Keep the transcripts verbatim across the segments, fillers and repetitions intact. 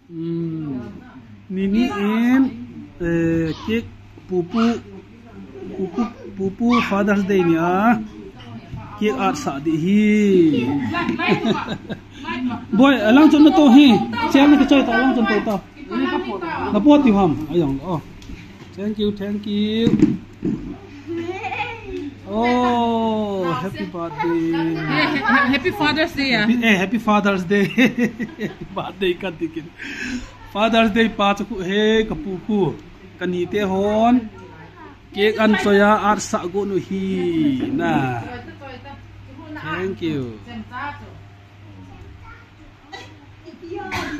Hmm. Nini in, eh, cake pupu, pupu, pupu Father's Day nia cake atsah ding ahi. Boy, alang chun nato hi. Chang na kichoi ta, alang chun to ta. Napo ti ham, ayang. Oh. Thank you, thank you. Oh, happy birthday. Eh, ha-, ha-, happy Father's Day, ah. Happy, eh, happy Father's Day. Happy birthday, katikin. Father's Day pa chu khu he, ka pu khu. Ka nite hon. Cake an choiya atsah got u hi na. Thank you.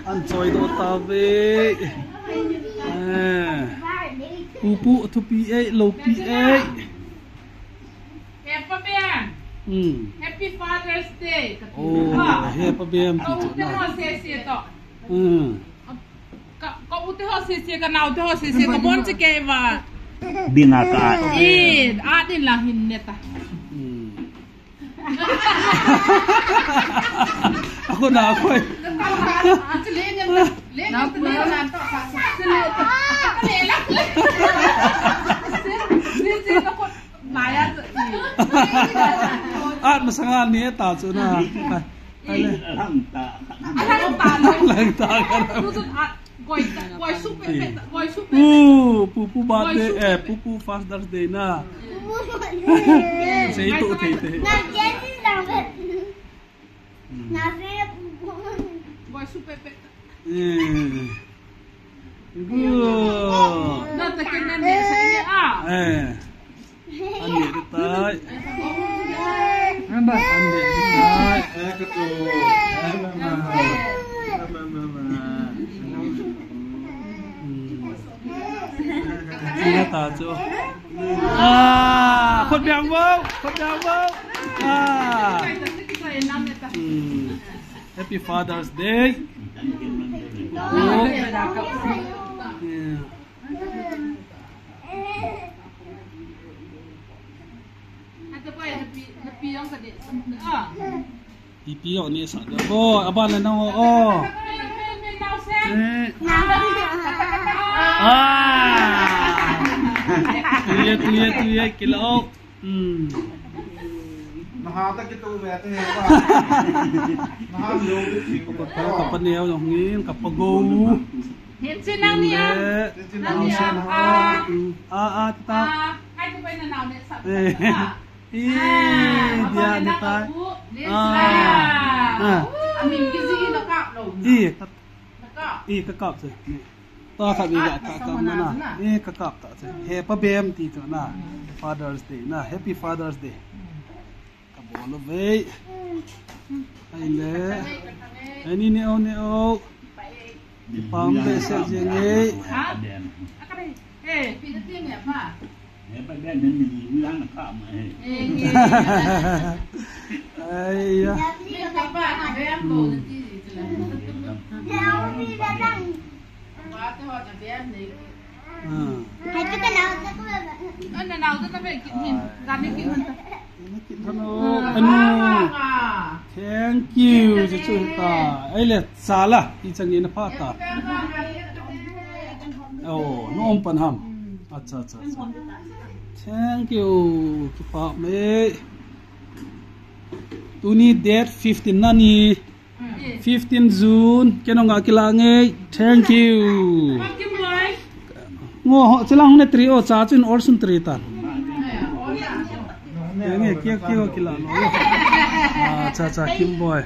An choi doh tave. Eh. Pupu thupi e, loupi e. Hepa Bem. Hmm. Happy Father's Day. Oh, Hepa Bem ti chu na. Ka u te ho sese to. Hmm. Ka, ka u te ho sese, ka nao te ho sese, ka bon che kei va. Dinga ka. Eh, a din la hin ne ta. Hmm. Ako na ako eh. At masanga ni ta chu na. Ale. Lang ta. Lang ta. Goi ta, goi su pe pe ta, goi su pe pe. Pu, pu, pu birthday, eh, pu, pu Father's Day na. Sei to thei thei. Goi su pe pe ta. Eh. Good. Na ta ken na ne sa ne a. Eh. Ani tai. Ani tai. Eh, ka tu. Eh, ma, ma. Eh, ma, ma, ma. Hmm. Sina ta chu. Ah, khut biang vo, khut biang vo. Ah. Hmm. Happy Father's Day. Oh. Yeah. Ipi jong ni sa de. Oh, aban le nang o. Oh. Eh. Ah. Tuye, tuye, tuye, kila o. Hmm. Naha ta kitu ve te he pa. Naha lo. Ko ta ka pa neo jong ngin ka pa go. Hin chin nang ni a. Nang ni a. Ah, ah, ta. Ah, ai tu pai na nao ne sa. Eh. Ah. Eh, dia ne ta. Ah. Ah. Amin busy na ka lo. Eh, ta. Eh, ka kap se. Ta kha bi ga ta kap na na. Eh, ka kap ta se. Hepa Bem ti chu na. Father's Day na. Happy Father's Day. Ka bol ve. Ai le. Ai ni ne o ne o. Pam ve se je nge. Ha? Eh. Hepa Bem ni ni lang ka ma he. Ai ya. Ah. Ana nau ta ve kin hin. Ga ni kin hin. Anu. Thank you. Ji chu ta. Ai le sala. Ti chang ina pha ta. Oh, no om pan ham. Acha, acha, acha. Thank you. Kipa me. Tuni date fifteen na ni. Fifteen June. Kei nong a kila nge. Thank you. Ngo ho, chilang hong ne tri o, cha chun or sun tri tan. Nge, kia, kia kila lo. Ah, cha, cha, Kim boy.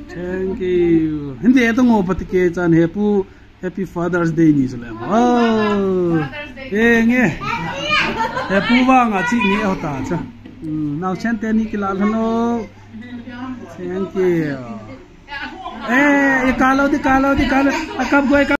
Thank you. Hindi eto ngo pati ke chan he pu. Happy Father's Day ni sule. Oh. Eh, nge. Happy vang a chi ni ho ta cha. Hmm, nao chen te ni kila lo. Thank you. Eh, i kalo di, kalo di, kalo. A kap goi